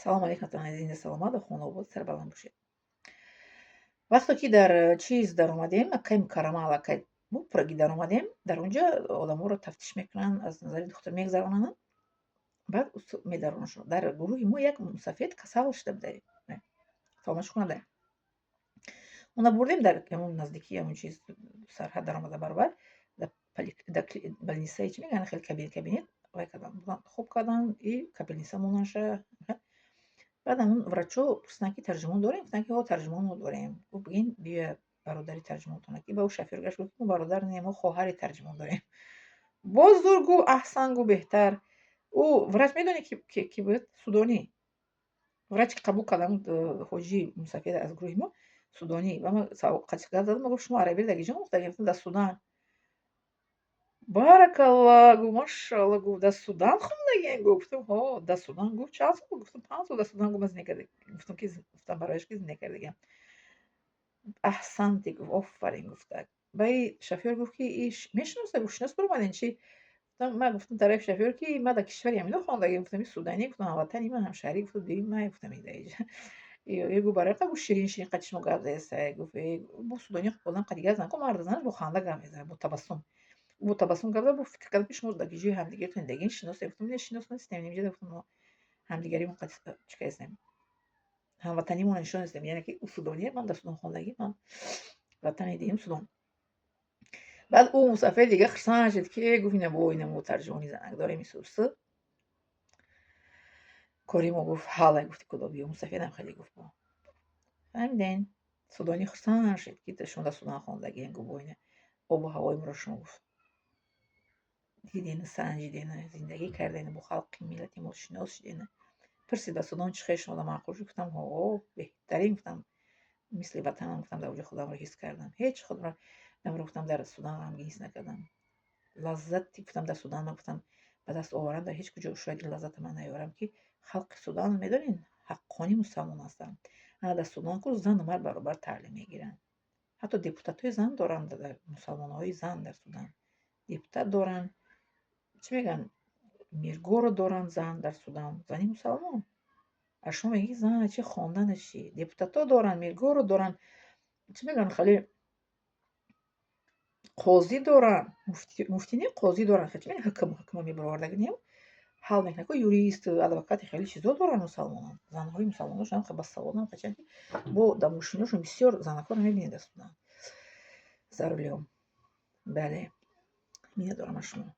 Салому алейкум, зинда, саломат, хонаобод, сарбаланд бошед. Вақте ки дар чиз даромадем, акай Мукаррама, аллакай мо пуррагӣ даромадем, дар он ҷо одаморо тафтиш мекунанд, аз назари духтур мегузаронанд, баъд медаронашон. Дар гурӯҳи мо як мусафед касал шуда буда, саломатиш хуб набуда. Уна бурдем дар ҳамон наздикии ҳамон чиз, сарҳад даромада баробар, дар больницаи, чӣ мегӯянд, хеле кабинет кабинет вай карданд, хоб карданд и капельница мондаша. Баъд ҳамон врачҳо пурсиданд, ки тарҷумон дорем? Гуфтанд, ки ҳо, тарҷумон мо дорем. Гуфт: «Бигин, биё бародари тарҷумонтона». Ки ба ӯ шофёргаш гуфт: «Мо бародар не, мо хоҳари тарҷумон дорем». Боз зур гуфт, аҳсан гуфт, беҳтар. Ӯ врач медонӣ, ки буд? Судонӣ. Враче ки қабул кард ҳамун ҳоҷии мусафед аз гурӯҳи мо, судонӣ. Ба ман гап задам, гуфт: «Шумо арабиро дар киҷо омӯхтагӣ?» Гуфтам: «Дар Судан». «Баракалла», гуфт, «машалла», гуфт, «дар Судан хондагиен?» Гуфтам: «Ҳо, дар Судан». Гуфт: «Чанд сол?» Гуфтам: «5 сол дар Судан», гуфт, «ман зиндагӣ кардагиам». Гуфтам, ки гуфтам барояш, ки зиндагӣ кардагиам. «Аҳсанти», гуфт, «офарин», гуфта. Ба и шофёр гуфт, ки иш мешиноса? Гуфт: «Шинос баромадем, чӣ?» Ман гуфтам тарафи шофёр, ки ман дар кишвари ҳамино хондагиам. Гуфтам: «И суданӣ», гуфтам, «ҳамватани ман, ҳамшаҳрӣ», гуфтам, «дуюми ман», гуфтам, ин дар иҷа. Э, гуфт, барои гуфт, ширин ширин қадди шумо гап задаста. Гуфт: «Э, бо судонӣ одам қадди гап зан ку, марду занаш бо ханда гап мезанад, бо табассум». Бо табассум гап зад, бо фикр кардам, ки шумо дар ҷои ҳамдигаритон зиндагӣ шиносед. Гуфтам: «Не, шинос нестем». Инҷа, гуфтам, мо ҳамдигаримон қадди чӣ кардастем? Ҳамватанимонро нишон дастем. Яъне ки ӯ судония, ман дар Судон хондагӣ, ман ватани дуюм Судон. Баъд ӯ мусафир дига хурсанд шуд, ки гуфт: «Ина бо ина мо тарҷумони занак дорем, исусы. Кори мо», гуфт, «ҳалай», гуфти, кудо биё мусафирам хеле гуфт бо. Фаҳмиден? Судонӣ хурсанд шуд, ки шумо дар Судан хондагиен, гуфт, бо ина обу ҳавои моро шумо, гуфт, дидену санҷидену зиндагӣ кардену бо халқи миллати мо шинос шудену. Пурсид: «Ба Судон чӣ хел, шумо маъқул шуд?» Гуфтам: «Ҳо, беҳтарин», гуфтам, «мисли ватанам», гуфтам, «дар оҷо худамро ҳис кардам. Ҳеҷ худро намро», гуфтам, «дар Судан ғамгин ҳис накардам. Лаззати», гуфтам, «дар Судан ман», гуфтам, «ба даст оварам, дар ҳеҷ куҷо шояд ин лаззата ман наёрам», ки халқи Судан, медонед, ҳаққони мусалмон ҳастанд. Ана дар Судан ку зану мард баробар таълим мегиранд. Ҳатто депутатҳои зан доранд, мусалмонҳои зан дар Судан. Депутат доранд, чӣ мегӯянд, миргоро доранд зан дар Судан, зани мусалмон. А шумо мегӯед, зана чи, хондана чи? Депутатҳо доранд, миргоро доранд, чӣ мегӯянд, хеле қозӣ доранд, муфтӣ не, қозӣ доранд, чӣ мегӯянд, ҳукм, ҳукма мебаровардаги не, ҳал мекунад ку, юрист, адвокати, хеле чизо доранд мусалмонон. Занҳои мусалмоношон ҳам басаводам, қачанд, ки бо дар мошиношон бисёр занакҳоро мебинед дар Судан за рулём. Бале, миннатдорам аз шумо.